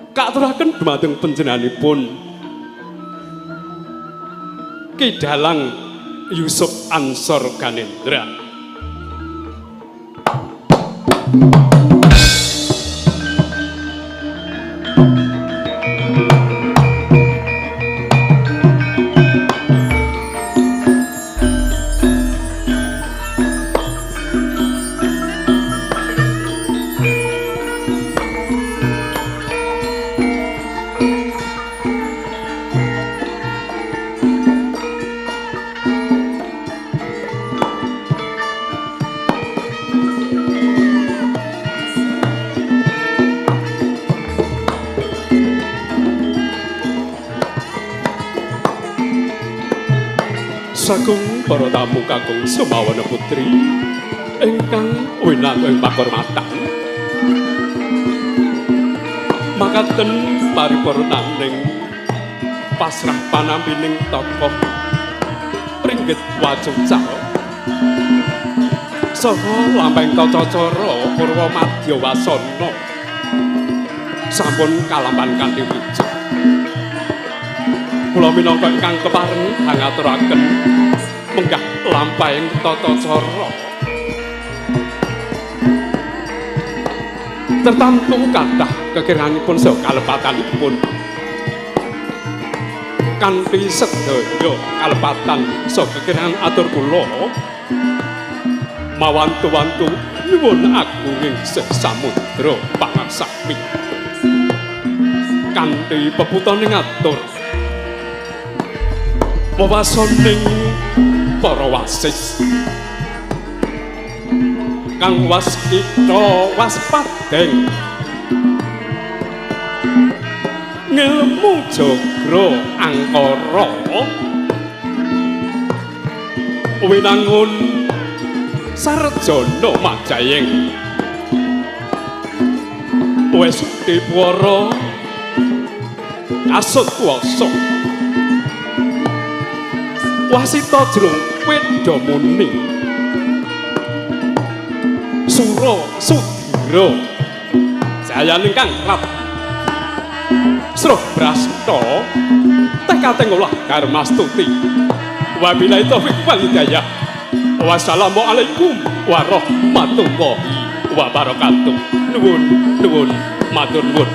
Kaaturaken dumateng panjenenganipun Ki Dalang Yusuf Ansor Ganendra. Sagung para tamu kakung Sumawana Putri ingkang winantu ing pakurmatan. Makaten paripurnaning pasrah panampining tokoh ringgit wacucal saha lampahing tata cara purwa madya wasana sampun kalampahan kanthi wujud. Kula minangka ingkang kepareng hangaturaken menggah lampahing tata cara tertamtu kathah kekiranganipun saha kalepatanipun kanthi sedaya kalepatan saha kekirangan atur kula mawantu-wantu nyuwun agunging sih samudra pangaksami kanthi peputaning atur wewasoning para wasis kang waskita waspadeng ngelmu jagra angkara winangun sarjana majayeng wis dipuara kasut kuwasa wasita jrung wedha muni sura sudira jayaning kang rat sruh brasta tekate ngolah darmastuti. Wabillahi taufik wal hidayah. Wassalamualaikum warahmatullahi wabarakatuh. Nuwun nuwun matur nuwun.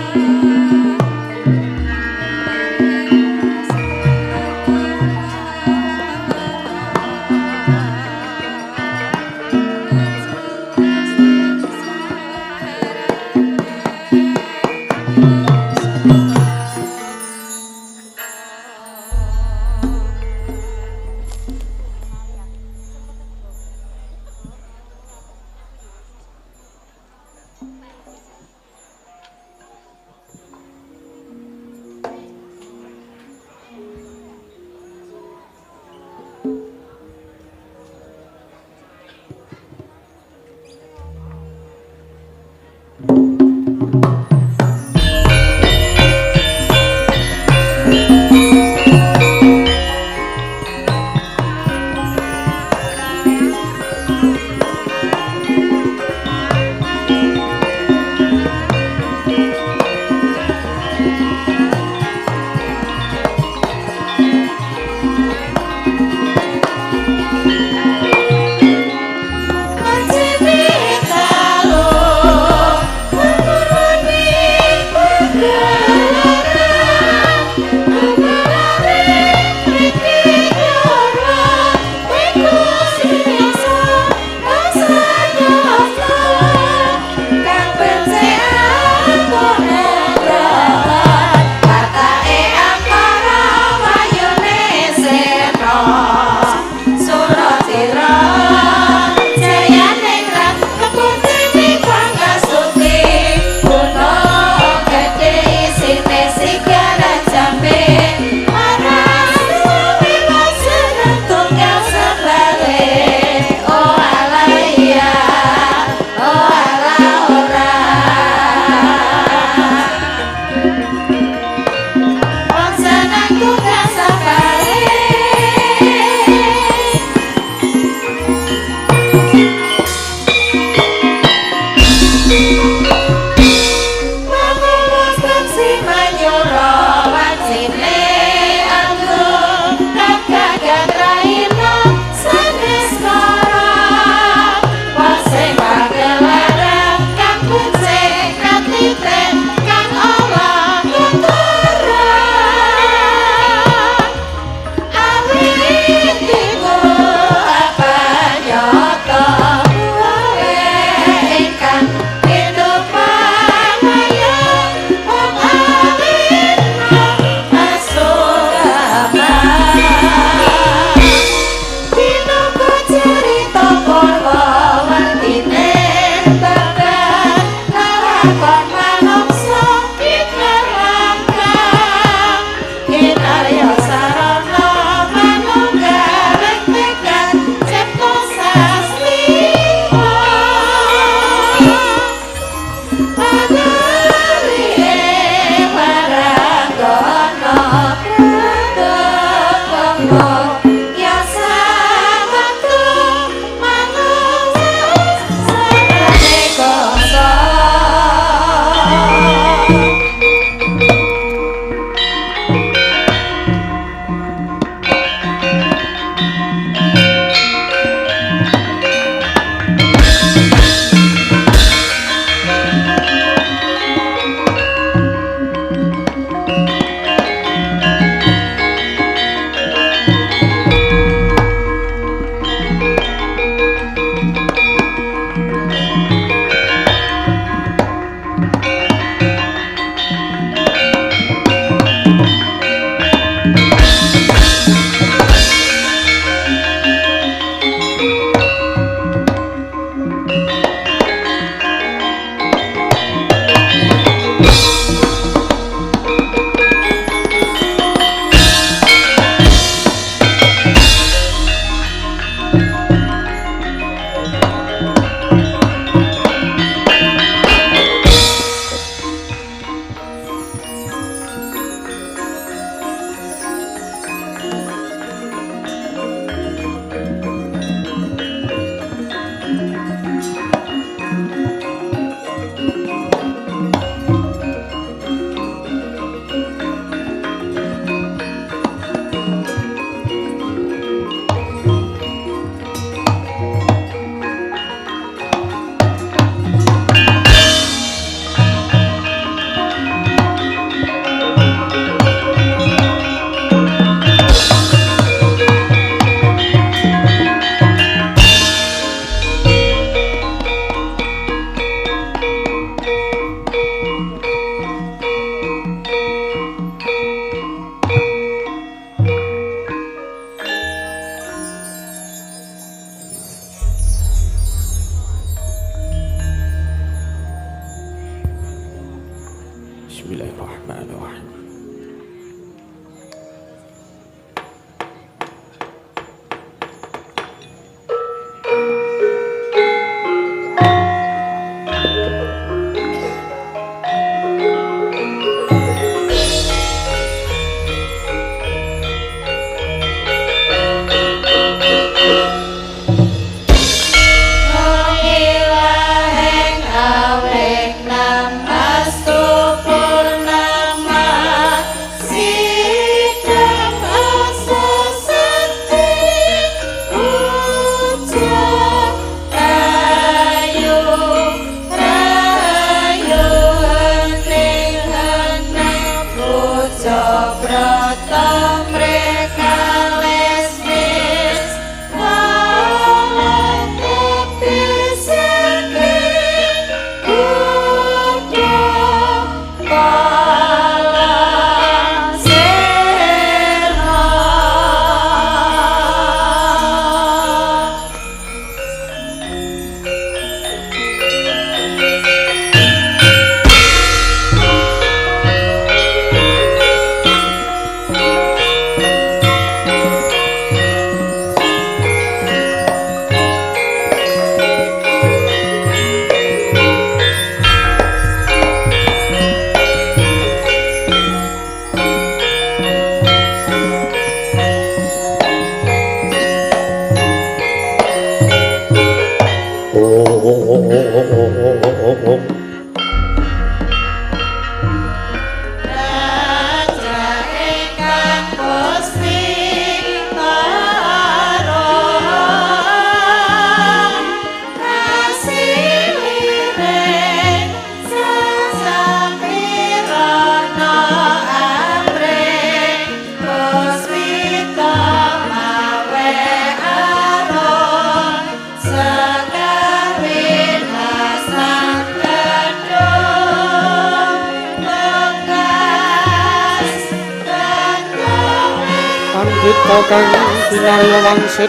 Kutha kang kinarya wangsit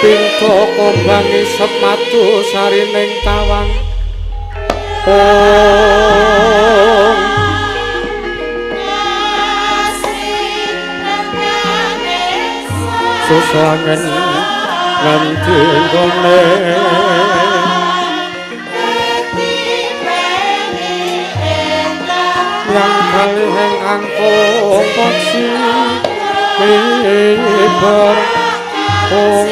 pintha kembang isep madu sarining tawang. Om susangen nganti nggone yang kalih ingkang paksi kibar ong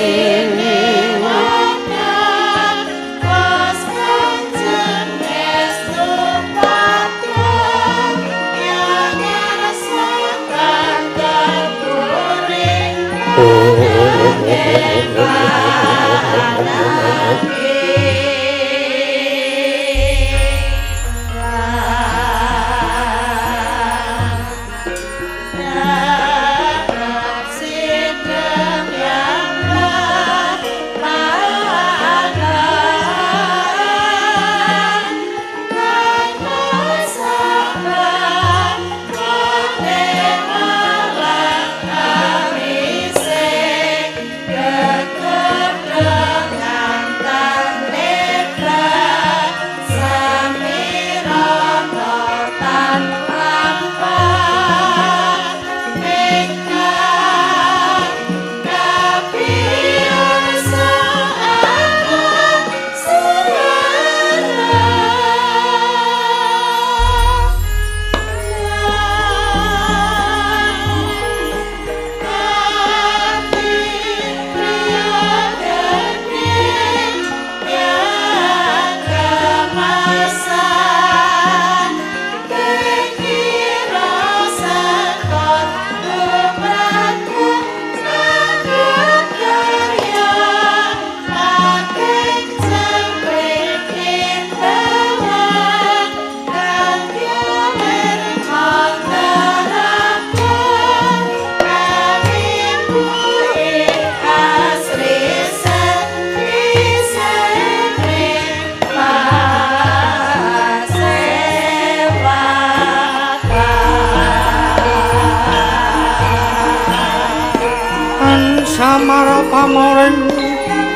Samara pamoring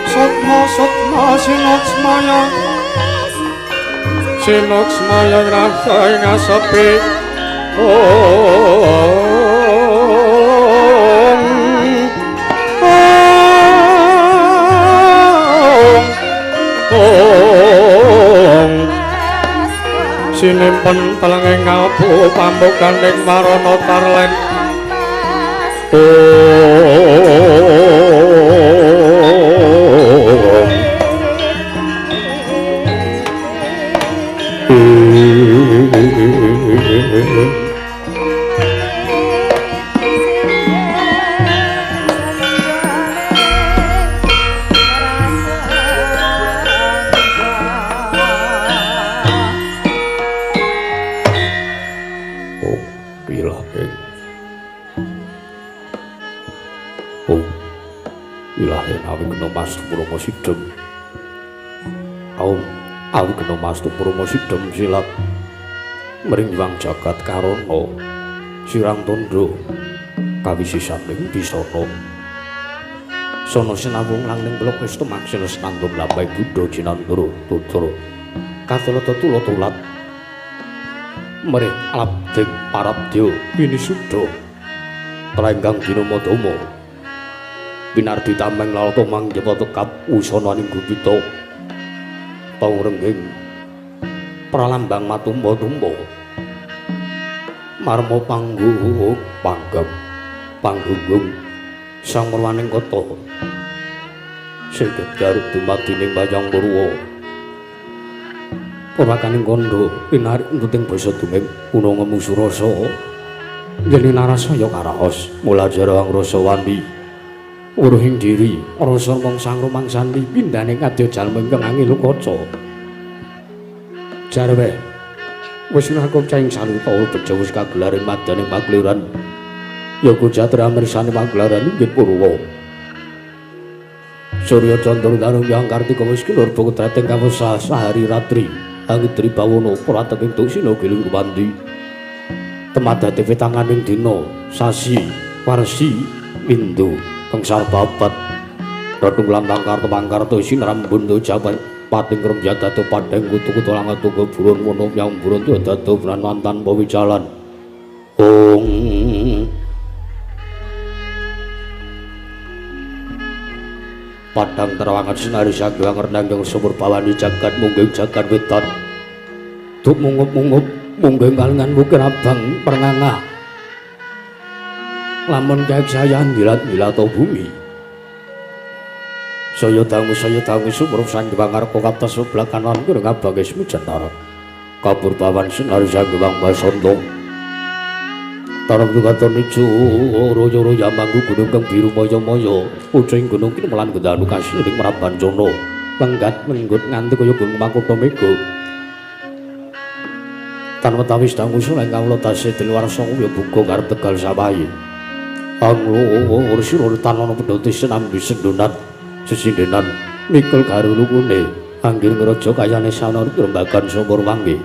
sukma sukma sinuksmaya sinuksmaya rasa ing asepi ong ong ong sinimpen telenging kalbu pambukaning marana tarlen Sidem silat mring wang jagat karana sirang tandha kawisisaning bisana sono sinawung langning blok wis tumaksina senandung lambai buddha jinandra tutur katulata tulat mrih alabding parabdya pinisuda telenggang dina madama pinardi tameng lalata mangjepa tekap wusananing gupita tong rengging pralambang matumba-tumba marma panggung panggem panggunggung sang merwaning kota sing gebyar dumadining wayang purwa purwakaning kandha pinarik entuting basa dumeng punanga musurasa yen narasaya karaos mula jara angrasa wandi wuruhing diri rasa mong sang rumangsani pindhane kadya jalma ingkang angel kaca jarwe wis ngaku caing saluta bejo wis kagelar ing madyaning pakeliran ya kujatra mirsani pagelaran inggih purwa Surya Candra Danu Hyang Kartika wis kinurba kudrat ing kawasa sahari ratri angitri bawana prateking duksina giling ruwandi temadate petanganing dina sasi warsi Windu Kengsar babat Radung lantang karto mangkarto sinrambun tu jabat pating kremja datu padeng kutu-kutu langat tunggu burun wono yang burun tu datu bulan mantan bawi jalan. Ong padang terawangan sinari sagilang renang yang sumur bawani jagat mungging jagat wetan duk mungup-mungup mungging kalengan mukir abang perngangah lamun kayak saya ngilat-ngilat bumi. Saya dangu sumur sang Dewangarka katas sebelah kanan kurang abang esmu jentara kabur bawan sinari sagilang basonto tarang tukaton ijo royo-royo yamanggu gunung kang biru maya-maya pucing gunung kini melan gedanu kasih ing Mrabanjana lenggat menggut nganti kaya gunung Makutha Mega tan wetawis dangu suleng kawula tasih diluar sanga ya buka garep Tegal Sawahi anglo sira tan ana pendhoti senambi sendonan sesindenan mikul garulukune anggir ngraja kayane sana rembagan sumur wangi.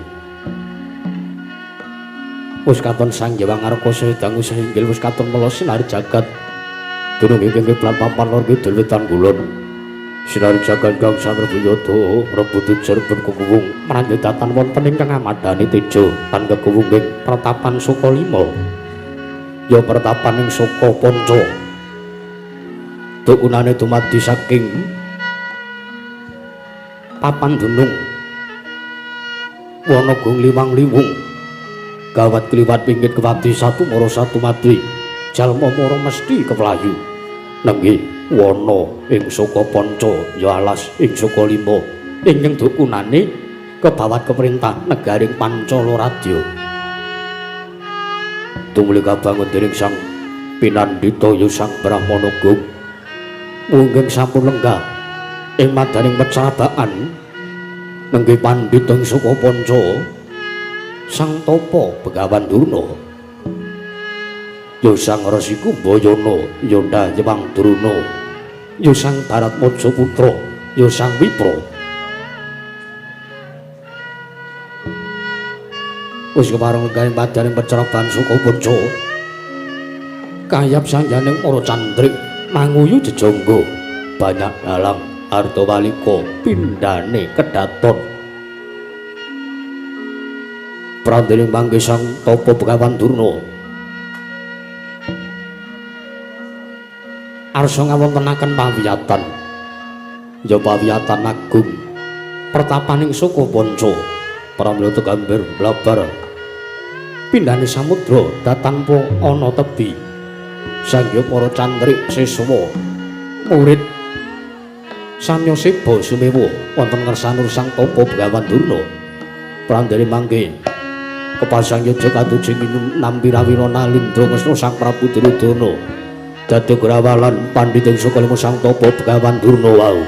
Wis katon Sang Hyang Arka saya dangu sahinggil wis katon mela sinari jagat dunung ingkang kiblat papan lor kidul wetan kulon sinari jagat kang samrebuyata rebut jerben kekuwung marandhetatan wonten ingkang amadani teja lan kekuwung ing pertapan Suka Lima ya pertapan ing Suka Panca dukunane dumadi saking papan dunung wana gung liwang liwung gawat kliwat pinggit kewati satu moro satu mati jalma moro mesti kepelayu nenggih wana ing Suka Panca ya alas ing Suka Lima ingkang dukunane kebawat keperintah negaring Pancala Radya tumuli kabangun dening Sang Pinandita ya Sang Brahmana Gung mungging sampun lenggah ing madaning pecrabaan nenggih pandhita ing Suka Panca Sang Tapa Begawan Durna ya Sang Resi Kumbayana ya Ndayang Drona ya Sang Baratmaja Putra ya Sang Wipra wis kepareng lenggah ing madaning pecrabaan Suka Panca kayap sangyaning para candrik manguyu jejangga banyak dalang ardawalika pindhane kedaton prandening mangke Sang Tapa Begawan Durna arsa ngawontenaken pawiyatan ya pawiyatan agung pertapaning Suka Panca pramila tegambir blabar pindhane samudra datanpa ana tebi sangya para candrik siswa murid samya seba sumewa wonten ngersanur Sang Tapa Begawan Durna prandene mangke kepasang yaja katujing nampi rawira nalindra ngesna Sang Prabu Duryudana dadi grawalan pandhita ing Suka Lima Sang Tapa Begawan Durna wau.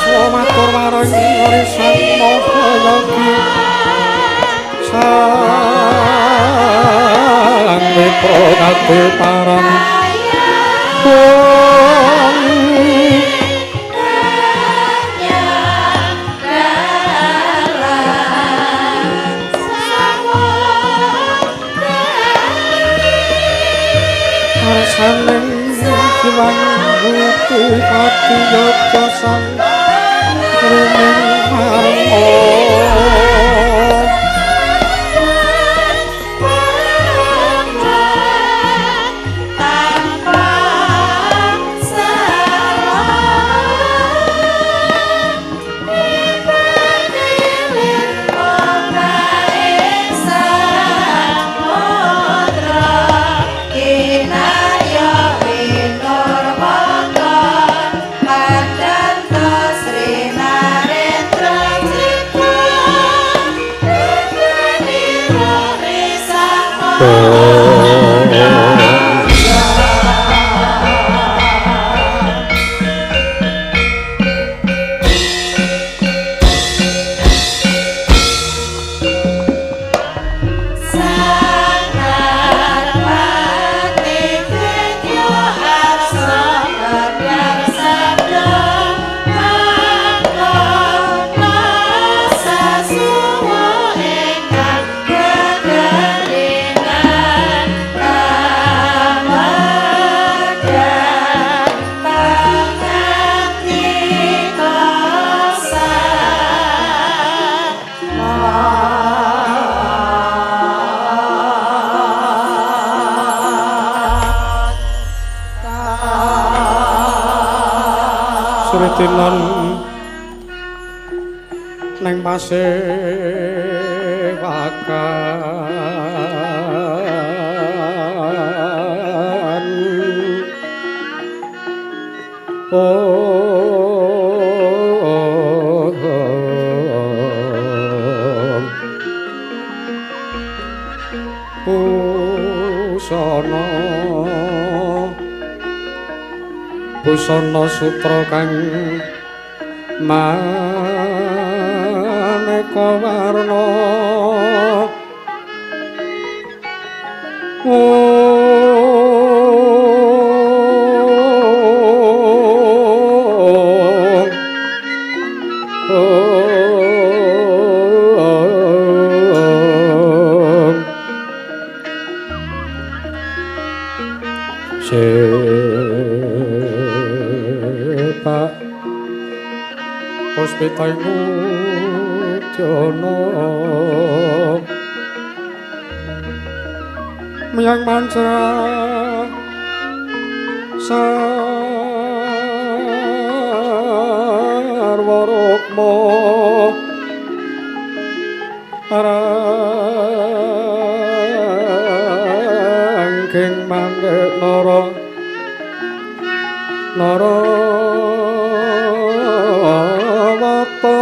Aswa matur marang Sang Maha Yogi Sang Mitra kabeh parang Saning jiwang bukti pati yoga sang ruming marmo Sritinan neng pasewakan Busana busana sutra kang maneka warna Sepak puspita ing udyana miyang manca sarwa rukma rangking manggih nara nara wata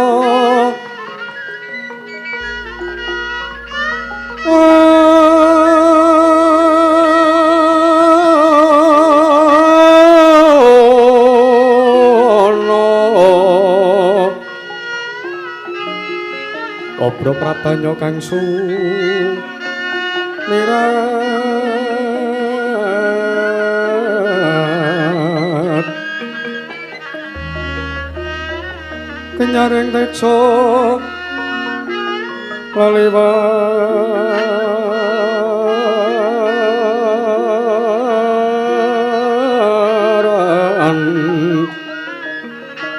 Obro prabanya kang sumirat kenyaring tejo laliwaran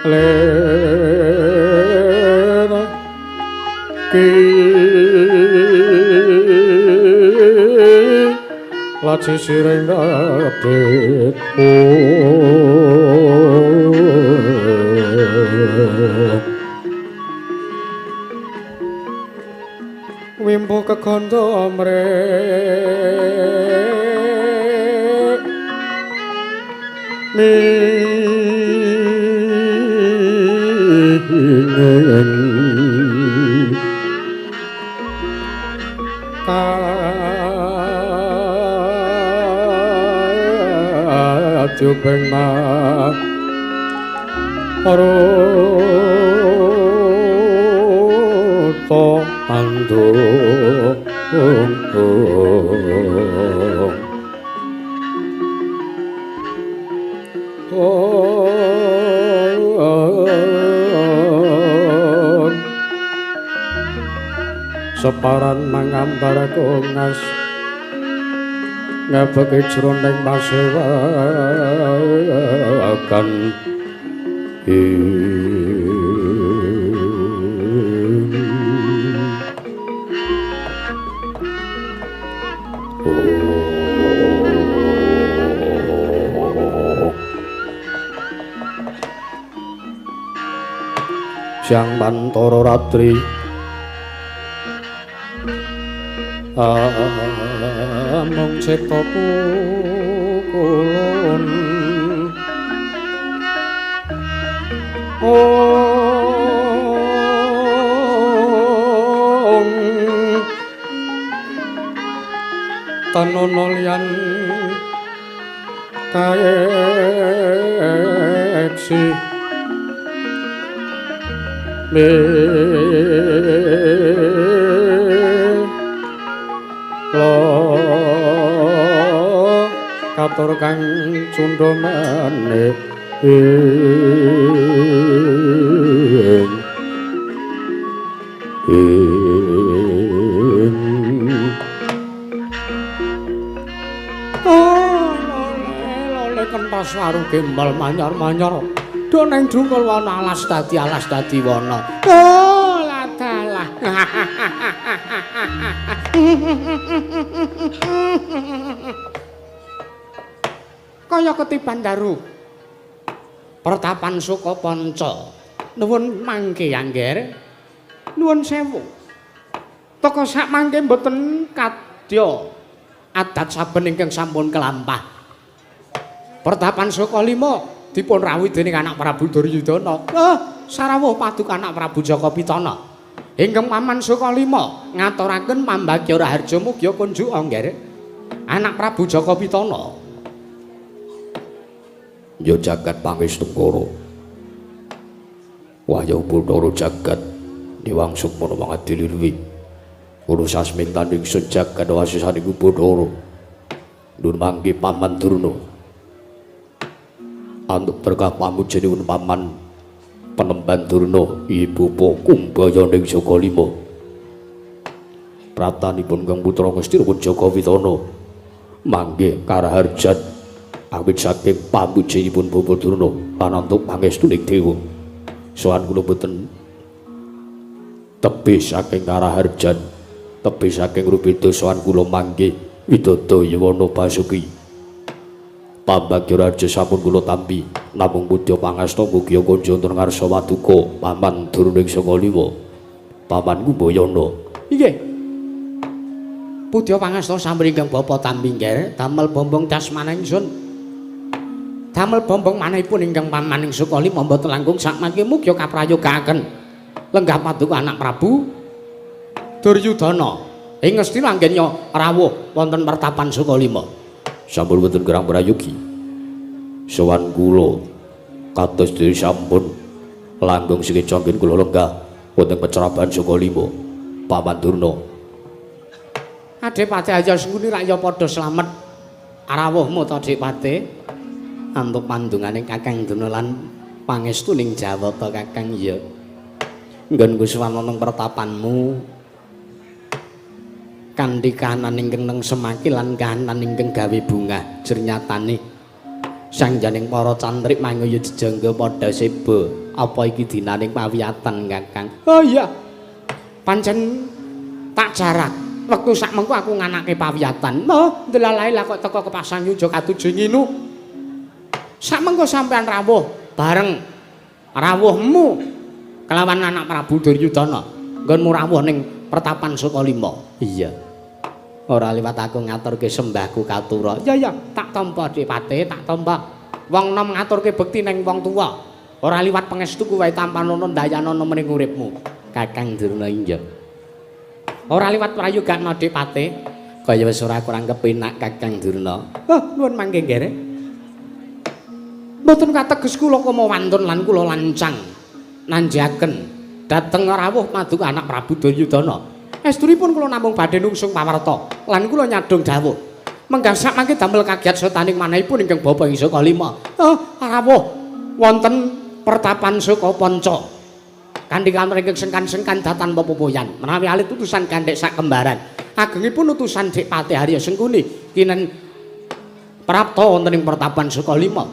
lir ki laci siring dapet wimbo kegondo mrek mingen kajubeng marung pandung. Separan mangambar kongas ngabeki jroning pasewakan. Siang mantara ratri amung cipta pukulun. Ong tanono liyan kaeksi me lo katur kang cundha manik ing oh lole kentos waru gembal manyar-manyar do neng drungkul wana alas dadi wana. Oh ladalah. Kaya ketiban daru pertapan Sukapanca. Nuwun mangke angger. Nuwun sewu. Teka sak mangke mboten kadya adat saben ingkang sampun kelampah. Pertapan Sukalima dipun rawuhi dening anak Prabu Duryudana. Oh, sarawuh paduka anak Prabu Jaka Pitana. Ingkang paman Sukalima ngaturaken pambagya raharja mugia kunjuk angger. Anak Prabu Jaka Pitana. Ya jagat pangestungkara. Wahyu Bathara jagat niwang sukmana mangadili. Kula sasmintan ingsun jagat wasisaning Bathara. Nun mangke paman Durna. Antuk berkah pamujanipun paman penemban Durna ibu bapa Kumbayana ing Jagalima. Pratanipun Kang Putra Ngastina Jaka Pitana mangke karaharjan awit saking pamujanipun Bapa Durna lan antuk pangestuning dewa. Sowan kula boten tebih saking karaharjan, tebih saking rubeda sowan kula mangke widodo yawana basuki. Pambagya raja sampun kula tampi namung pudya pangasta mugi kunja wonten ngarsa paduka paman Durna ing Sakalima. Paman Kumbayana. Inggih. Pudya pangasta sampun ingkang bapa tampi nggih, damel bombong dasmana ingsun. Damel bombong manahipun ingkang paman ing Sukalima mboten langkung sakmangke mugi kaprayogaaken lenggah paduka anak Prabu Duryudana. Ing Ngastina anggenya rawuh wonten pertapan Sukalima. Sampun wonten gerang prayogi. Sowan kula kados dene sampun langkung sekeca anggen kula lenggah wonten peceraban Sukalima. Paman Durna. Adipati aja sungune rak ya padha slamet rawuhmu to Adipati. Antuk pandungane Kakang Durna lan pangestuning Jawata Kakang ya. Nggon kusuwan wonten pertapanmu kanthi kahanan ingkang nengsemake lan kahanan ingkang gawe bungah jernyatane sangjaning para cantrik manguyu jejangga padha seba. Apa iki dinaning pawiyatan Kakang? Oh iya, pancen tak jarak wektu sak mengko aku nganake pawiyatan. Oh ndelalae lah kok teka kepasang yuja katuju nginu. Sak mengko sampean rawuh bareng rawuhmu kelawan anak Prabu Duryudana nggonmu rawuh ning pertapan Sukalima. Iya. Ora liwat aku ngaturke sembahku katura. Ya ya, tak tampa Dipate, tak tampa. Wong nom ngaturke bekti ning wong tuwa. Ora liwat pangestuku wae tampanono ndayanono mening uripmu. Kakang Durna inggih. Ora liwat prayogakno Dipate. Kaya wis ora kurang kepenak Kakang Durna. Oh, nuwun mangke nggih. Mboten kateges kula kama wantun lan kula lancang nanjaken dhateng rawuh paduka anak Prabu Duryudana. Estunipun kula namung badhe nungsung pawarta lan kula nyadhong dawuh. Menggah sak mangke damel kagiat setaning manahipun ingkang bapa ing Saka Lima. Oh, rawuh wonten pertapan Saka Panca. Kanthi kantor ingkang sengkan-sengkan datan pepopoyan menawi alit utusan gandhek sak kembaran. Agengipun utusan Dik Patih Arya Sengkuni kinen prapta wonten ing pertapan Saka Lima.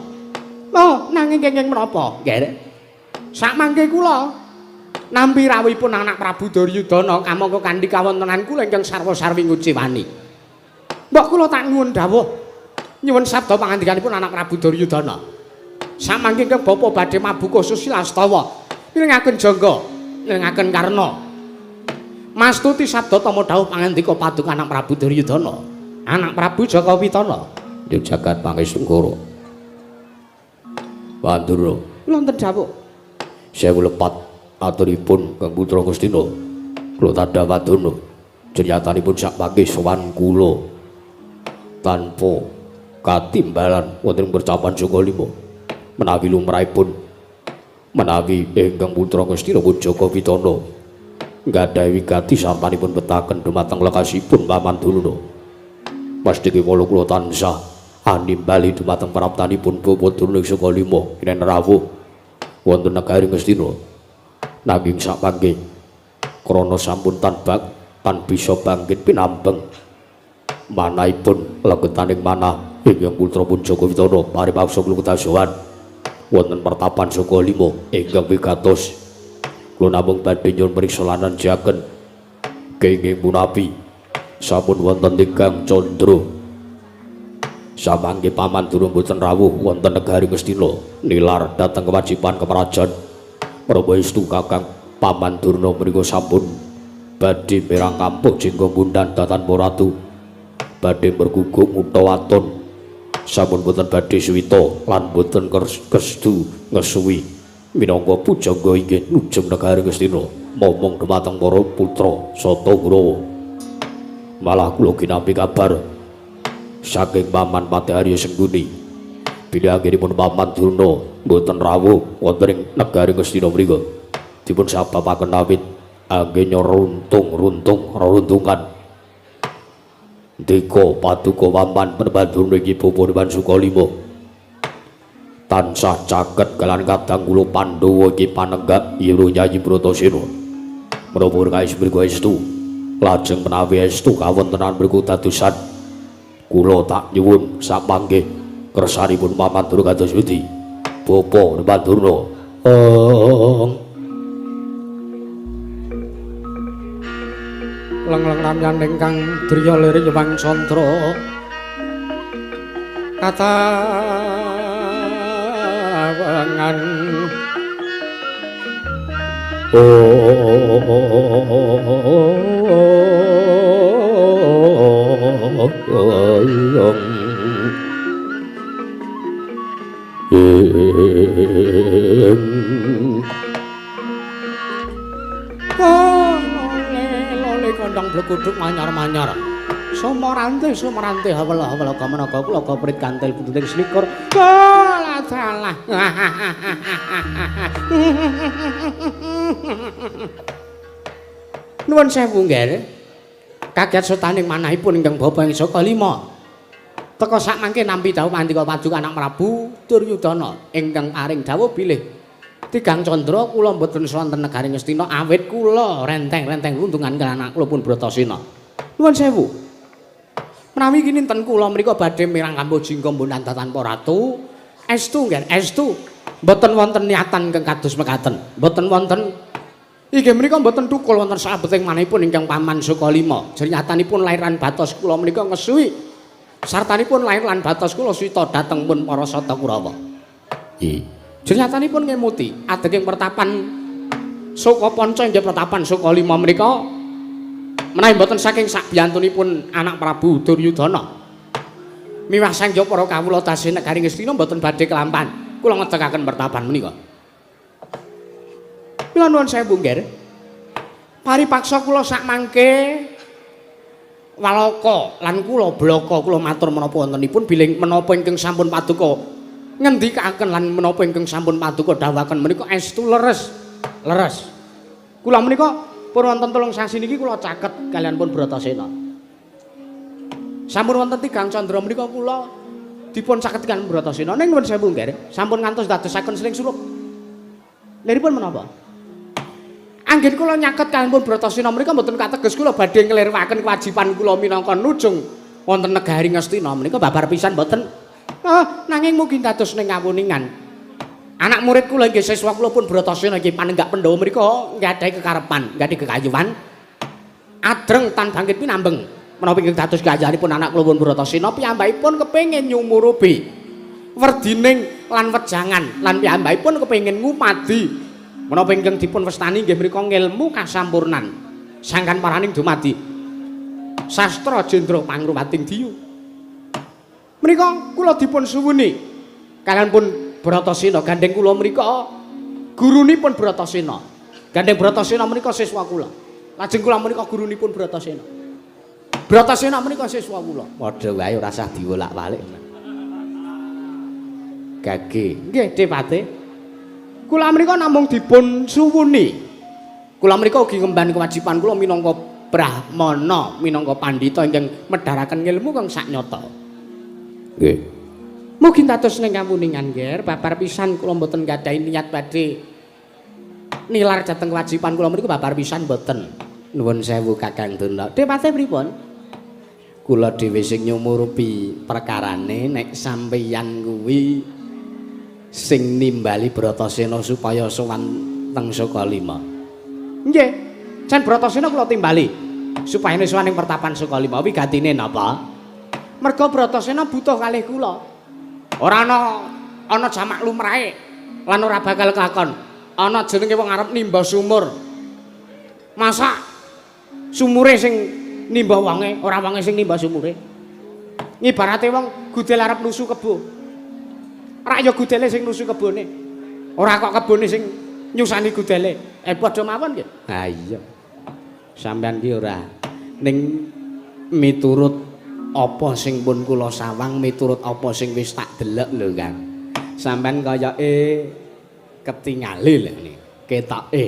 Oh, nanging kenging menapa? Nggih. Sak mangke kula nampi rawuhipun anak Prabu Duryudana kamangka kanthi kawontenan kula ingkang sarwa-sarwi nguciwani. Mbok kula tak nyuwun dawuh nyuwun sabda pangandikanipun anak Prabu Duryudana. Sak mangke ingkang bapa badhe mabuka susilastawa mirengaken jangga, mirengaken karna. Mastuti sabda tama dawuh pangandika paduka anak Prabu Duryudana, anak Prabu Jaka Witana. Ing jagat pangestu. Pandura wonten dawuh. Sewu lepat aturipun Kang Putra Ngastina. Kula tadha wadana. Jenyatanipun sak mangke sowan kula tanpa katimbalan wonten percapan Saka Lima. Menawi lumrahipun menawi ingkang putra Ngastina pun Jaka Witana nggadahi wigati sartanipun betaken dumateng lekasipun Paman Durna. Mesti kewala kula tansah animbali dumateng praptanipun Bapa Durna Saka Lima kinen rawuh wonten negari Ngastina. Nanging sakmangke krana sampun tanbak tan bisa bangkit pinambeng manahipun legetaning manah ingkang putra pun Jaka Witana paripaksa kula ketasowan wonten pertapan Saka Lima ingkang wigatos. Kula namung badhe nyuwun priksa lan jaken kenging punapi sampun wonten tigang candra samangke Paman Durna boten rawuh wonten negari Ngastina nilar dhateng kewajiban keparajan. Menapa estu Kakang Paman Durna menika sampun badhe mirang kampung jengga pundan datan ratu badhe merguguk ngutha waton sampun boten badhe suwita lan boten kestu ngesuwi minangka pujangga inggih nujem negari Ngastina momong dumateng para putra Sata Kurawa. Malah kula ginampi kabar saking Paman Patih Arya Sengkuni bilih anggenipun Paman Durna boten rawuh wonten ing negari Ngastina mriku dipun sababaken awit anggenya runtung-runtung reruntungan. Ndika paduka Paman Durna iki bapa Suka Lima tansah caket kalian kadang kula Pandhawa iki panenggak Yero Yayi Bratasena. Menapa kais mriku estu lajeng menawi estu kawontenan mriku dadosan kula tak nyuwun sapanggih kersanipun Paman Durna kados pundi Bapa Durna. Leng-leng ramyan ingkang driya lirik Yewang Candra katawangan lole kondang bleguduk manyar-manyar sumorante sumorante hawela-hawela kamenaga kula koprit kantil pututing selikur salah. Nuwun sewu nggih. Kaget setaning manahipun ingkang bapa ing Saka Lima. Teka sak mangke nampi dawuh pandika paduka anak Prabu Duryudana ingkang paring dawuh bilih tigang candra kula mboten sonten negari Ngastina awit kula renteng-renteng runtungan kaliyan anak kula pun Bratasena. Nuwun sewu. Menawi kininten kula mriku badhe mirang kambuh jingga mbonan tanpa ratu. Estu nggih, estu. Mboten wonten niatan ingkang kados mekaten. Mboten wonten inggih menika mboten thukul wonten sabeting manahipun ingkang Paman Saka Lima. Jernyatanipun lair lan batos kula menika ngesuwi. Sartanipun lair lan batos kula suwita dhateng pun para Sata Kurawa. Nggih. Jernyatanipun ngemuti adeging pertapan Saka Panca inggih pertapan Saka Lima menika menawi mboten saking sakbiyantunipun anak Prabu Duryudana. Miwah sangya para kawula tasih negari Ngastina mboten badhe kelampan. Kula ngedegaken pertapan menika. Mila nuwun sewu nggih. Paripaksa kula sak mangke walaka lan kula blaka kula matur menapa wontenipun bilih menapa ingkang sampun paduka ngendikaken lan menapa ingkang sampun paduka dawuhaken menika estu leres. Leres. Kula menika Pun wonten 3 sasi niki kula caket kaliyan pun Bratasena. Sampun wonten 3 candra menika kula dipun caket kaliyan Bratasena. Ning nuwun sewu nggih, sampun ngantos dadosaken sling sulup. Liripun menapa? Anggen kula nyaket kaliyan pun Bratasena menika mboten kateges kula badhe nglirwaken kewajiban kula minangka nujung wonten negari Ngastina menika babar pisan mboten. Ah, nanging mugi dados ning kawuningan. Anak murid kula inggih siswa kula pun Bratasena inggih panenggak Pandhawa menika nggadahi kekarepan, nggadahi kekayuan. Adreng tan bangkit pinambeng menapa ingkang dados gayahanipun anak kula pun Bratasena piyambakipun kepengin nyumurupi werdining lan wejangan lan piyambakipun kepengin ngupadi menapa ingkang dipun wastani inggih menika ngelmu kasampurnan sangkan paraning dumadi sastra jendra pangruwating diyu. Menika kula dipun suwuni kaliyan pun Bratasena gandeng kula menika gurunipun Bratasena. Gandeng Bratasena menika siswa kula. Lajeng kula menika gurunipun Bratasena. Bratasena menika siswa kula. Padha wae ora usah diwolak-walik. Gage. Nggih, Depate. Kula menika namung dipun suwuni. Kula menika ugi ngemban kewajiban kula minangka brahmana, minangka pandhita ingkang medharaken ilmu kang saknyata. Nggih. Mugi dados ning kawuningan, Nger, babar pisan kula mboten nggadahi niat badhe nilar dhateng kewajiban kula mriku babar pisan mboten. Nuwun sewu Kakang Durna. Depate pripun? Kula dhewe sing nyumurupi perkarane nek sampeyan kuwi sing nimbali Bratasena supaya sowan teng Sukalima. Nggih. Jan Bratasena kula timbali supaya sowan ing pertapan Sukalima. Wigatine napa? Merga Bratasena butuh kalih kula. Ora ana jamak lumrahe lan ora bakal kelakon. Ana jenenge wong arep nimba sumur. Masa sumure sing nimba wonge, ora wonge sing nimba sumure. Ngibarate wong gudel arep nusu kebo. Rak ya gudele sing nusu kebone. Ora kok kebone sing nyusani gudele. Padha mawon nggih. Ha iya. Sampeyan ki ora ning miturut apa sing pun kula sawang, miturut apa sing wis tak delok lho, Kang. Sampeyan kayake ketingale lho ngene. Ketoke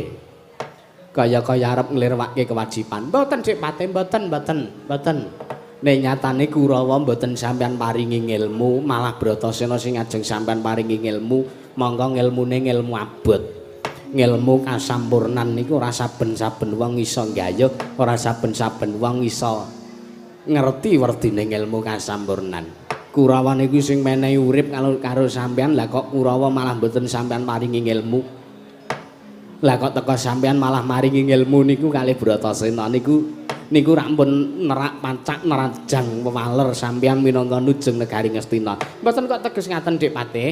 kaya-kaya arep nglirwake kewajiban. Mboten Dik Pate, mboten, mboten, mboten. Nek nyatane Kurawa mboten sampeyan paringi ngelmu, malah Bratasena sing ajeng sampeyan paringi ngelmu, monggo ngelmune ngelmu abot. Ngelmu kasampurnan niku ora saben-saben wong iso nggayuh, ora saben-saben wong iso ngerti werdine ngelmu kasampurnan. Kurawa niku sing menehi urip karo sampeyan, lah kok Kurawa malah mboten sampeyan paringi ngelmu. Lah kok teko sampeyan malah maringi ngelmu niku kalih Bratasena niku niku rak pun nerak pacak nerajang wewaler sampeyan minangka nujung negari Ngastina. Mboten kok teges ngaten Dik Patih.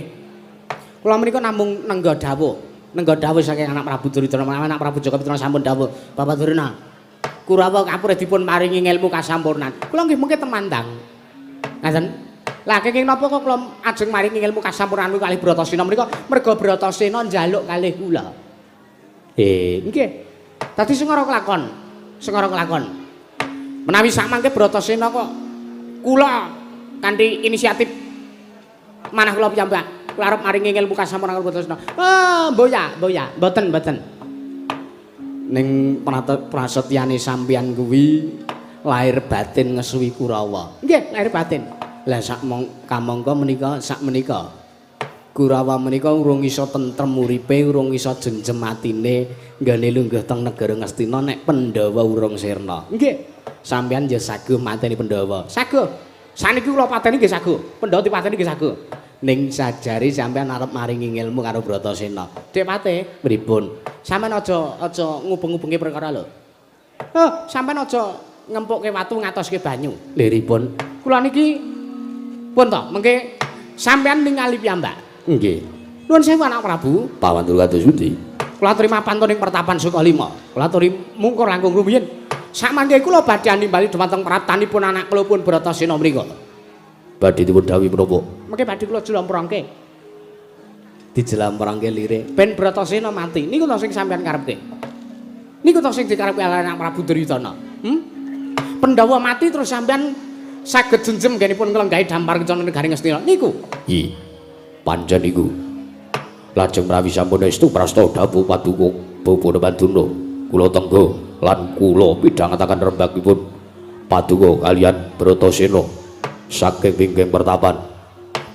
Kula menika namung nengga dawuh, nengga dawuh saking anak Prabu Duryudana, anak Prabu Jaka Pitra sampun dawuh, Bapak Durna. Kurawa kapurih dipun paringi ngelmu kasampurnan. Kula nggih mengke temandang. Ngaten. Lah kenging napa kok kula ajeng maringi ngelmu kasampurnan kalih Bratasena menika? Merga Bratasena njaluk kalih kula. Nggih. Dadi sing ora kelakon, sing ora kelakon. Menawi sakmangke Bratasena kok kula kanthi inisiatif manah kula piyambak, kula arep maringi ngelmu kasampurnan Bratasena. Ah, mboya, mboya, mboten, mboten. Ning prasetyane sampeyan kuwi lahir batin ngesuwi Kurawa. Nggih, lahir batin. Lah sak kamangka menika sak menika Kurawa menika urung iso tentrem uripe, urung iso jenjem atine nggone lungguh teng negara Ngastina nek Pandhawa urung sirna. Nggih. Sampeyan ya saguh mateni Pandhawa. Saguh. Saniki kula pateni nggih saguh. Pandhawa dipateni nggih saguh. Ning sajari sampeyan arep maringi ngelmu karo Bratasena. Dik Patih, pripun? Sampeyan aja ngubeng-ubengke perkara lho. Oh, sampeyan aja ngempukke watu ngatoske banyu. Liripun. Kula niki pun to, mengke sampeyan ningali piyambak. Nggih. Nuwun sewu anak Prabu. Pawantul kados pundi? Kula aturi mapan ing pertapan Sukalima. Kula aturi mungkur langkung rumiyin. Sakmangke kula badhe nimbali dhumateng praptanipun anak kula pun Bratasena mriku. Badhe dipun dhawuhi menapa? Mengke badhe kula jlamprangke. Dijlamprangke lire. Ben Bratasena mati. Niku to sing sampeyan karepke. Niku to sing dikarepke anak Prabu Duryudana. Pandhawa mati terus sampeyan saged jenjem nggenipun nglenggahi dampar kencana negari Ngastina. Niku. Nggih. Pancen niku. Lajeng menawi sampun estu prasta dawuh paduka Bapak Panduna, kula tengga lan kula pidhangetaken rembagipun paduka kaliyan Bratasena saking wingking pertapan.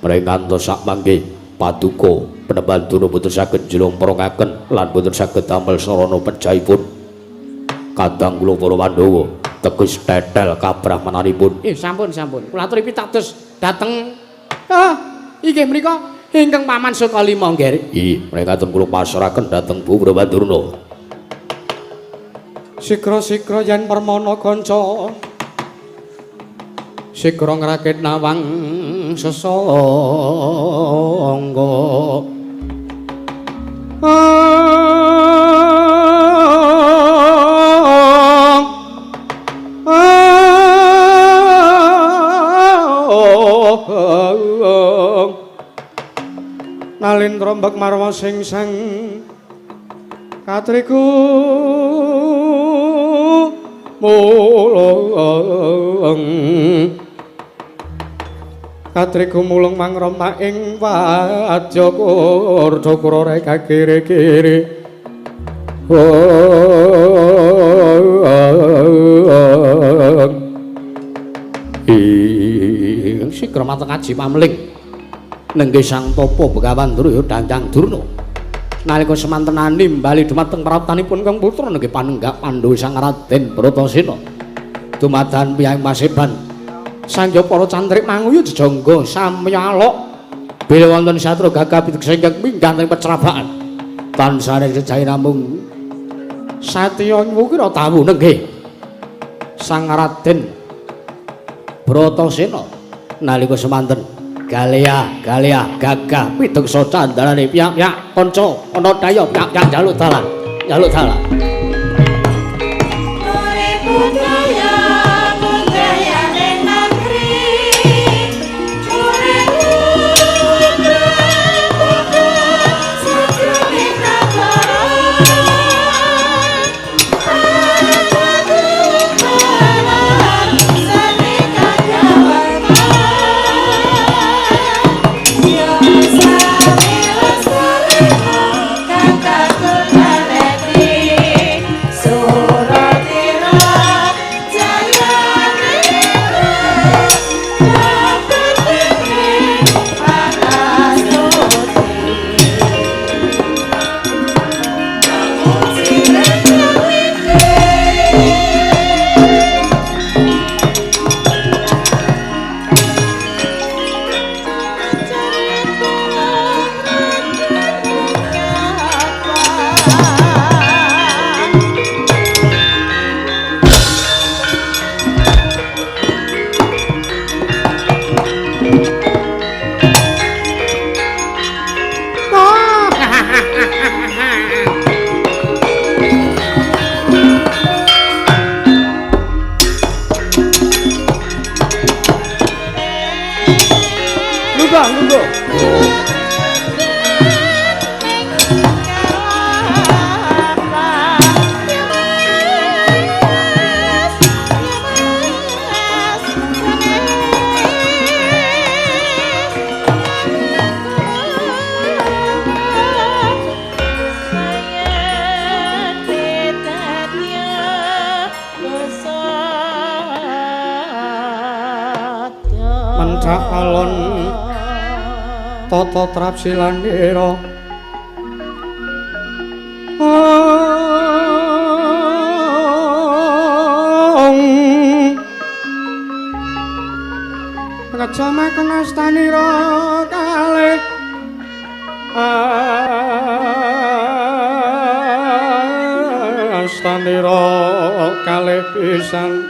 Menawi ngantos sakmangke paduka Panembahan Durna boten saged njlomprokaken lan boten saged damel sarana pejahipun. Kadang kula para Pandhawa teges tetel kabrahmananipun. Sampun sampun. Kula aturi pitados dhateng inggih menika ingkang paman Sukalima nggih. Nggih, menika kula pasrahaken dhateng Bu Panembahan Durna. Sikra-sikra yen permana kanca sikra ngrakit nawang sesangga. Nalindra mbek marwa sing sang katriku mulung katriku mulung mangroma ing wadya kurda reka kiri-kiri. Ing sikra mateng aji pamling nenggih Sang Tapa Begawan Durya Danjang Durna nalika semanten nimbali dumateng praptanipun Kang Putra nenggih panenggak Pandhawa Sang Raden Bratasena dumadan piyang maseban sangya para cantrik manguyu jejangga samya alok bilih wonten satru gagah piteksa ingkang minggah ing pecrabaan tansah sejahe namung satya ngukira tawu nenggih Sang Raden Bratasena nalika semanten galea galea gagah pideksa candalane piyak-piyak kanca ana daya piyak-piyak njaluk dalan njaluk dalan. Tata trapsilanira kejamaken astanira kalih astanira kalih pisan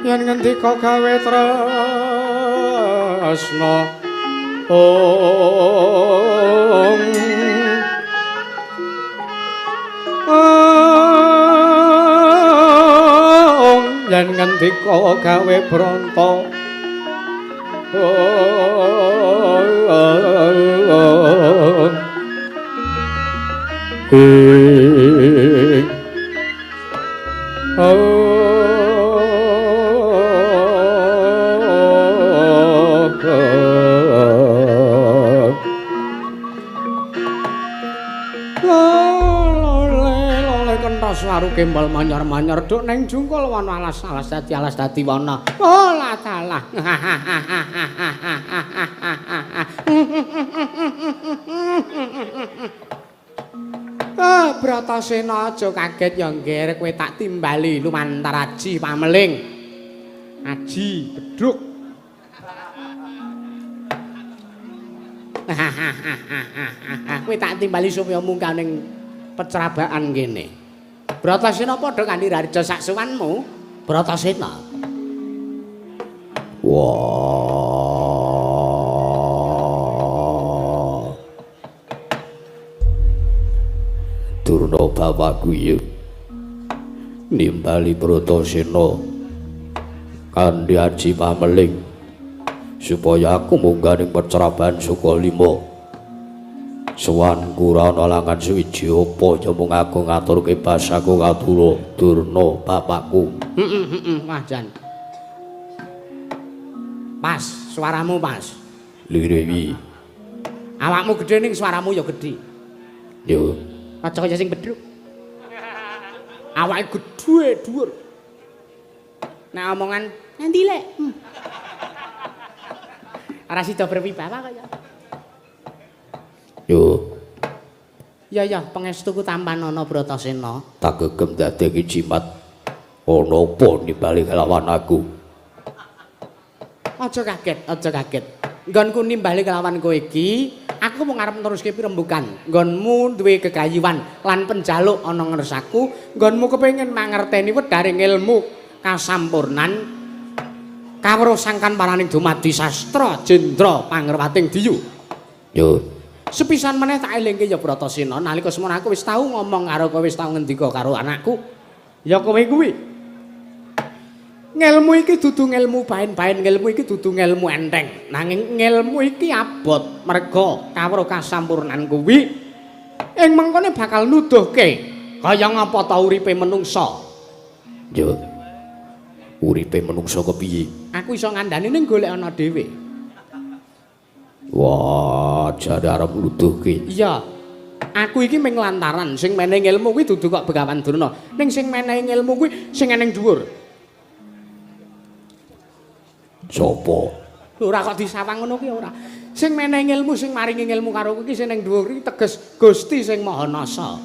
yen ngendika gawe tresna ong ong yen ngendika gawe bronto ong ing Rasa aru kembal manyor-manyor duk ning jungkul wana alas-alas dadi alas dadi wana. Oh la dalah. Ah Bratasena aja kaget ya nggih kowe tak timbali lumantar aji pameling. Aji bedhug. Kowe tak timbali supaya munggah ning pecrabaan kene. Bratasena padha kanthi raja sak suwanmu, Bratasena. Wah. Durna bapakku ya nimbali Bratasena kanthi aji pameling supaya aku munggah ning pecraban Sukalima. Sowan kura ana langan suwiji apa ya mung aku ngaturke basaku katura Durna bapakku. Heeh, wah jan. Pas, suaramu pas. Lirewi. Awakmu gedhe ning suaramu ya gedhe. Yo. Aja kaya sing bedhug. Awake gedhe dhuwur. Nek omongan ngendi lek? Ora sida berwibawa kaya. Yo. Ya ya, pangestuku tampanana Bratasena. Tak gegem dadeki jimat. Ana apa nimbali kelawan aku? Aja kaget, aja kaget. Nggonku nimbali kelawan kowe iki, aku mung arep neruske pirembugan. Nggonmu duwe gegayuhan lan penjaluk ana ngersaku, nggonmu kepengin mangerteni wedharing ilmu kasampurnan kawruh sangkan paraning dumadi sastra jendra pangerwating diyu. Yo. Sepisan meneh tak elingke ya Bratasena, nalika semono aku wis tau ngomong karo kowe, wis tau ngendika karo anakku. Ya kowe kuwi. Ngelmu iki dudu ngelmu baen-baen, ngelmu iki dudu ngelmu enteng. Nanging ngelmu iki abot merga kawruh kasampurnan kuwi ing mengkone bakal nuduhke kaya ngapa ta uripe menungsa. Yo. Uripe menungsa kepiye? Aku iso ngandani ning golek ana dhewe. Wah, jare arep nuduhke. Iya. Aku iki mung lantaran sing menehi ilmu kuwi dudu kok Begawan Durna. Ning sing menehi ilmu kuwi sing eneng dhuwur. Sopo? Ora kok disawang ngono kuwi ora. Sing menehi ilmu, sing maringi ilmu karo kuwi sing ning dhuwur iki teges Gusti sing Maha Nasa.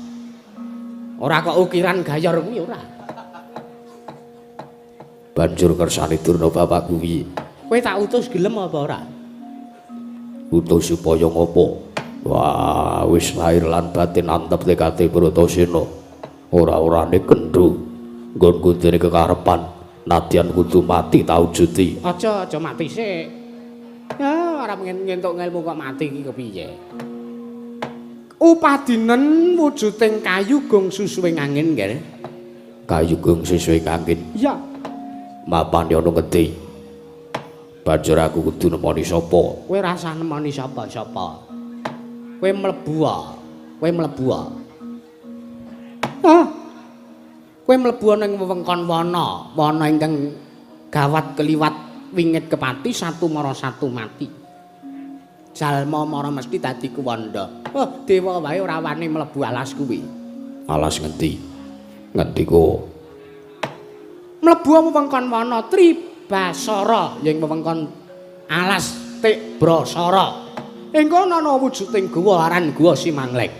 Ora kok ukiran gayor kuwi ora. Banjur kersane Durna bapak kuwi. Kowe tak utus gelem apa ora? Utus supaya ngopo? Wah, wis lahir lan batin antep tekate Bratasena. Ora-orane kendho. Nggonku dene kekarepan nadyan kudu mati taujuti. Aja, aja mati sik. Ya, ora ngentuk ngelmu kok mati iki kepiye? Upadinen wujuding kayu gong susuwing angin, nggih. Kayu gong susuwing angin. Iya. Mapane ana ngendi? Banjur aku kudu nemoni sapa? Kowe rasah nemoni sapa-sapa. Kowe mlebu ah. Kowe mlebu ah. Ah. Kowe mlebu ning wewengkon wana, wana ingkang gawat keliwat wingit kepati satu mara satu mati. Jalma mara mesti dadi kuwanda. Oh, dewa wae ora wani mlebu alas kuwi. Alas ngendi? Ngendi ko? Mlebu wewengkon wana Tribasara ing wewengkon alas Tikbrasara. Ing kono ana wujuding guwa aran Guwa Simanglek.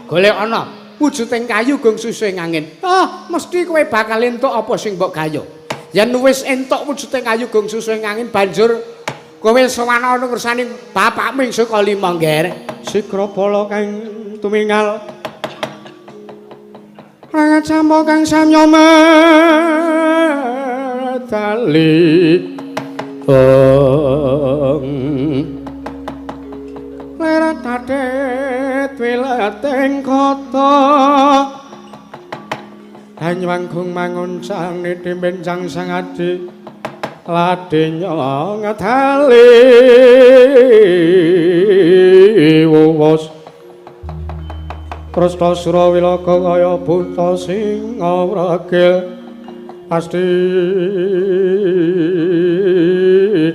Golek ana wujuding kayu gong susuhing angin. Ah, mesti kowe bakal entuk apa sing mbok gayuh. Yen wis entuk wujuding kayu gong susuhing angin banjur kowe sowan ana ngersani bapakmu ing Sukalima, Ngger. Sigrabala kang tumingal rangacama kang samya medali lerat adet wileting kota Danyuwanggung manguncang niti benjang sang adi ladenya ngedali wuwus Prasta sura wilaga kaya buta singa wregil pasti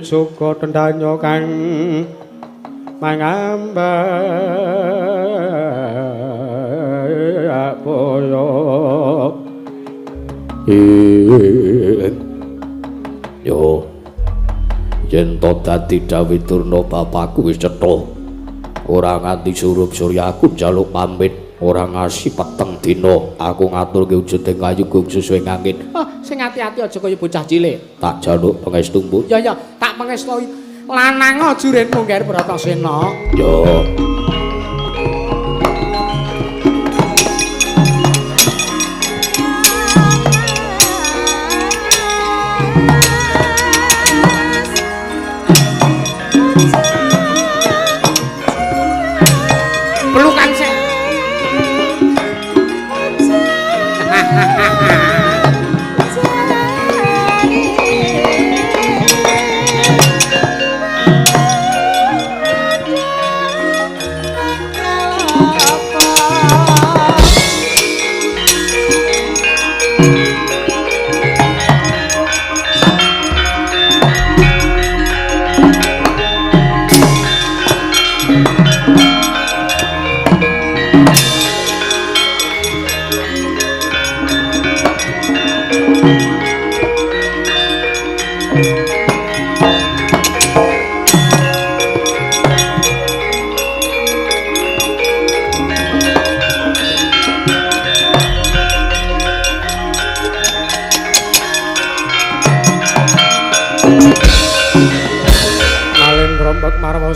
joko tendanya kang mangambak boyo. Yo yen to dadi dawuh Durna bapakku wis cetha. Ora nganti surup surya aku njaluk pamit, ora ngasih peteng dina aku ngaturke wujuding kayu gong susuhe angin. Oh, sing ati-ati aja kaya bocah cilik. Tak jaluk pangestumu. Ya ya, tak pangestoi. Lanang jurenmu Ngger Bratasena. Ya. Pelukan sik.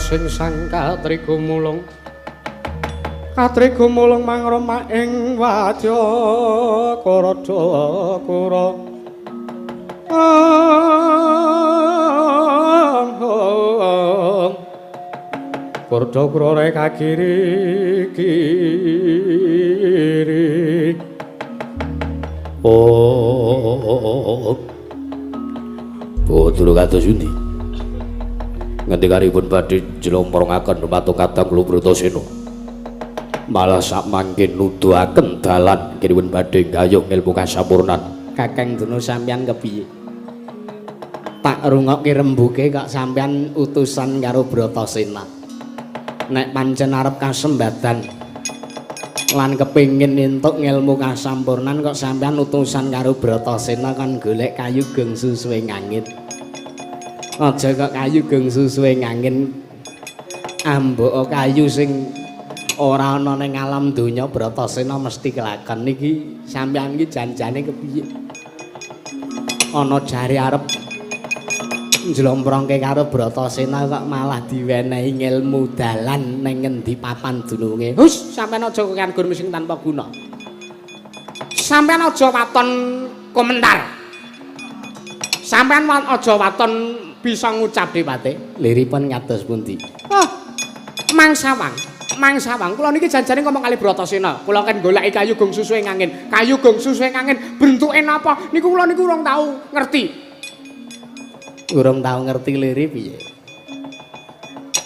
Sing sang katrigumulung katrigumulung mangroma ing wadya karada kura Karada kura kagiri kiri. Oh, bodro kados pundi? Ngendikanipun badhe njlomrongaken dumateng kadang kula Bratasena. Malah sakmangke nuduhaken dalan kiripun badhe gayuh ngilmu kasampurnan. Kakang Durna sampeyan kepiye? Tak rungokke rembuke kok sampeyan utusan karo Bratasena. Nek pancen arep kasembadan lan kepengin entuk ngilmu kasampurnan kok sampeyan utusan karo Bratasena kan golek kayu geng susuhe ngangit. Aja kok kayu geng susuhe ngangin, ambok kayu sing ora ana ning alam donya Bratasena mesti kelakon. Niki sampeyan iki janjane kepiye? Ana jare arep njlomprongke karo Bratasena kok malah diwenehi ngelmu dalan ning ngendi papan dununge. Hus, sampeyan aja kokean gur sing tanpa guna. Sampeyan aja waton komentar. Sampeyan aja waton bisa ngucap dipate. Liripun kados pundi? Oh, Mang Sawang. Mang Sawang, kula niki janjane ngomong kali Bratasena. Kula kan goleki kayu gong susuhe ngangin. Kayu gong susuhe ngangin bentuke napa? Niku kula niku urung tau ngerti. Urung tau ngerti liri piye?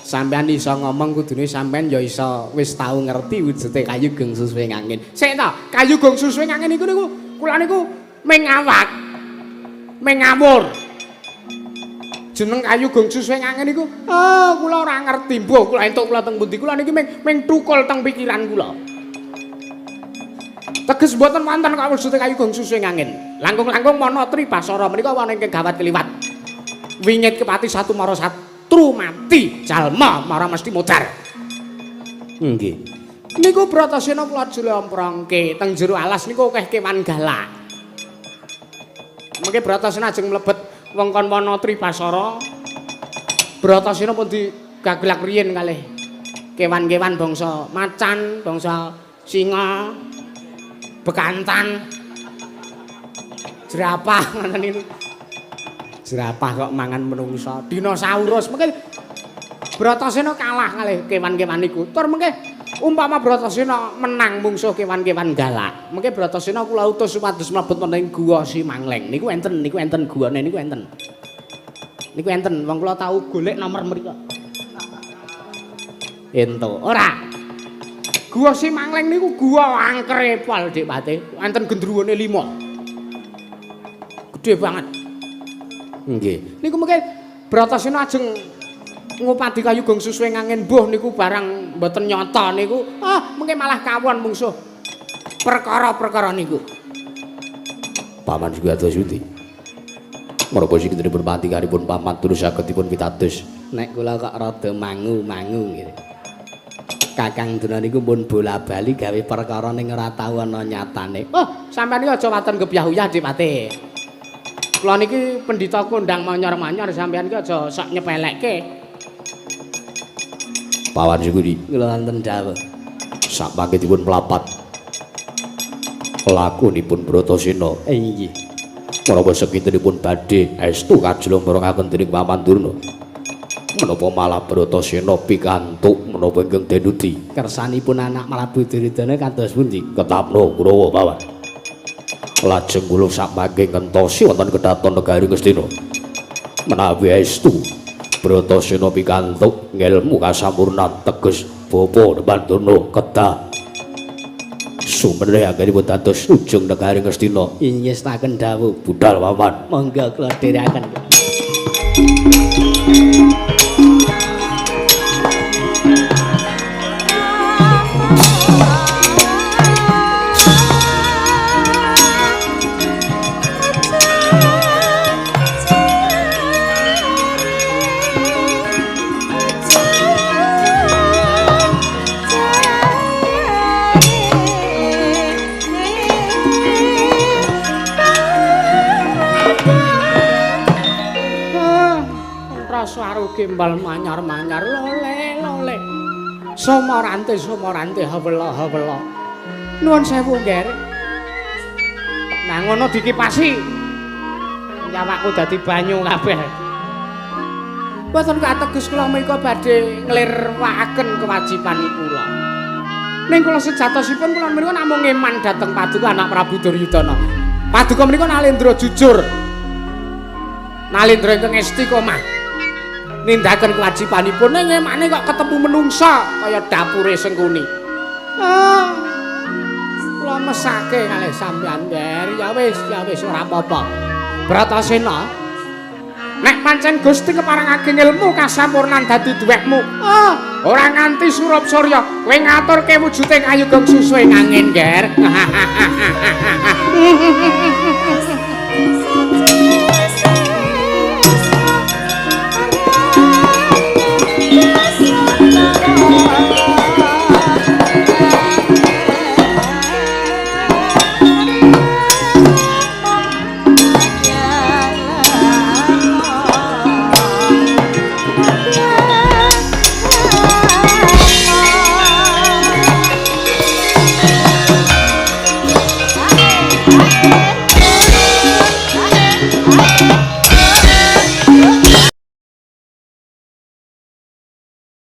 Sampeyan iso ngomong kudune sampeyan ya iso wis tau ngerti wujude kayu gong susuhe ngangin. Sik ta, kayu gong susuhe ngangin niku niku kula niku mengawak. Mengawur. Jeneng kayu gong susuhe ngangin niku, oh kula ora ngerti mbuh kula entuk kula teng pundi. Kula niki ming tukul teng pikiran kula. Teges mboten wonten kok wujude kayu gong susuhe ngangin. Langkung-langkung mana tribasara menika wonten ingkang gawat kliwat. Wingit kepati satu mara satru mati jalma mara mesti modar. Nggih. Niku Bratasena kula jlomprongke teng jero alas niku akeh kewan galak. Mengke Bratasena ajeng mlebet wengkon wana Tribasara. Bratasena pun digaglak riyin kalih kewan-kewan bangsa macan, bangsa singa, bekantan, jerapah ngoten niku. Jerapah kok mangan menungsa, dinosaurus. Mengke Bratasena kalah kalih kewan-kewan niku. Tur mengke umpama Bratasena menang mungsuh kewan-kewan galak, mengke Bratasena kula utus supados mlebet wonten ing Guwa Simangleng. Niku enten, niku enten guwane niku enten. Niku enten, wong kula tau golek nomor mriku. Ento ora. Guwa Simangleng niku guwa angkere pol Dik Pate. Enten gendruwone 5. Gedhe banget. Nggih. Niku mengke Bratasena ajeng ngupadi kayu gong susuhe ngangin mbuh niku barang mboten nyata niku, ah mengke malah kawon mungsuh perkara-perkara niku. Paman Sugiarto Suti. Menapa sikintenipun pantikanipun Paman terus sagedipun pitados. Nek kula kok rada mangu-mangu nggih. Kakang Durna niku pun bola-bali gawe perkara ning ora tau ana nyatane. Oh, sampeyan iki aja waton gebyah-uyah, Dipati. Kula niki pendhita kondang manyor-manyor, sampeyan iki aja sok nyepelekke. Pawan Sugiri, kula wonten dawuh. Samangke dipun mlapat lakunipun Bratasena. Inggih. Menapa sekintenipun badhe estu kajlomrongaken dening Paman Durna? Menapa malah Bratasena pikantuk menapa ingkang denuti? Kersanipun anak Prabu Duryudana kados pundi? Ketapno Kurawa Paman. Lajeng kula samangke ngentosi wonten kedaton negari Ngastina. Menawi estu Bratasena pikantuk ngelmu kasampurnan teges bapa Pandurna kedah sumeneh anggenipun dados ujung negari Ngastina. Ingestaken dawuh budal Paman. Monggo kula dherekaken. Gembal manyar-manyar lole lole somorante somorante hawela hawela. Nuwun sewu nggih. Nah ngono dikipasi nyawakku dadi banyu kabeh. Mboten kateges kula menika badhe nglirwakaken kewajiban kula. Ning kula sejatosipun kula menika namung ngeman dhateng paduka anak Prabu Duryudana. Paduka menika nalendra jujur, nalendra ingkang istiqomah nindaken kewajibanipun. Ning emane kok ketemu menungsa kaya dapure Sengkuni. Ah, kula mesake kalih sampeyan, Nger. Ya wis, ya wis ora apa-apa. Bratasena, nek pancen Gusti keparengake ilmu kasampurnan dadi duwekmu, ah, ora nganti surup surya kowe ngaturke wujuding ayugeng susu ing angin, Nger. Yes.